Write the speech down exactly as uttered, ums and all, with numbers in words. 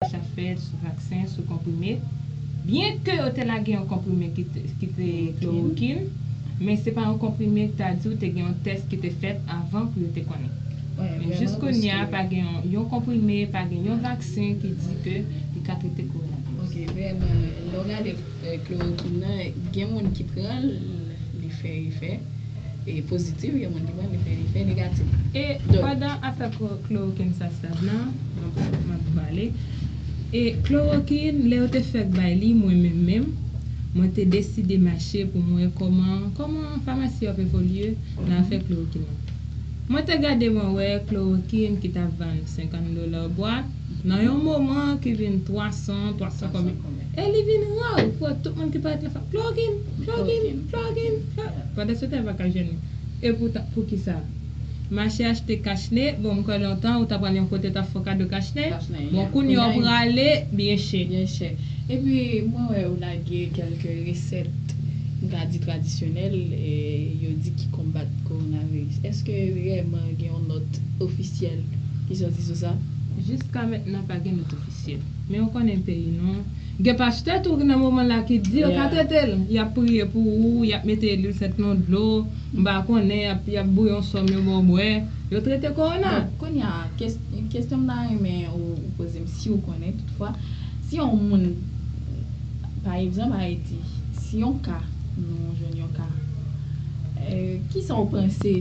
rechèch ap fèt sou vaksen, sou konprime. Byen ke yo te lage yon konprime ki te, ki te klorokin, men se pa yon konprime ki ta di w te gen yon tès ki te fèt avan pou yo te konnen. Men jis kounye a, pa gen yon, yon konprime, pa gen yon vaksen ki di ke li ka trete kowonaviris. Ok, vrèman, lè w gade klorokin nan, gen moun ki pran l, li fè efè pozitif, gen moun ki pran l, li fè efè negatif. E pandan afè klorokin sa stav nan, m ap pale. E klorokin, lè yo te fèk bay li, mwen menm menm, mwen te deside mache pou m wè kòman, kòman famasi ap evolye nan afè klorokin nan. Mwen te gade, mwen wè klorokin ki t ap vann senkant dola bwat, nan yon moman ki vin twa san, twa san konbyen. E li vin ra pou tout moun ki parèt nan fam. Klorokin, klorokin, klorokin. Pandan se tan, yo pa ka jwenn li. E pou, pou ki sa? Mache achte kachne, bon, m kwè lontan, ou ta pral yon kote, ta fè kado kachne. Bon, kounye a, ou prale, byen chè. Byen chè. Epi, mwen wè ou lage kèlke resèt, m ka di tradisyonèl, e, yo di ki konbat kowonaviris. Èske reyèlman gen yon nòt ofisyèl ki sòti sou sa? Jiska mentnan, pa gen nòt ofisyèl. Men ou konnen peyi nou, gen pastè tou nan moman la ki di yo ka trete l. Y ap priye pou ou, y ap mete lwil sent nan dlo, m pa konnen, y ap, y ap bouyi yon sòm yo ba w bwè. Yo trete kowona. Donk, kounye a, kes-, kesyon m ta renmen ou, ou poze m, si ou konnen, toutfwa, si yon moun, pa egzanp, Ayiti, si yon ka, nou jwenn yon ka, e, kisa w panse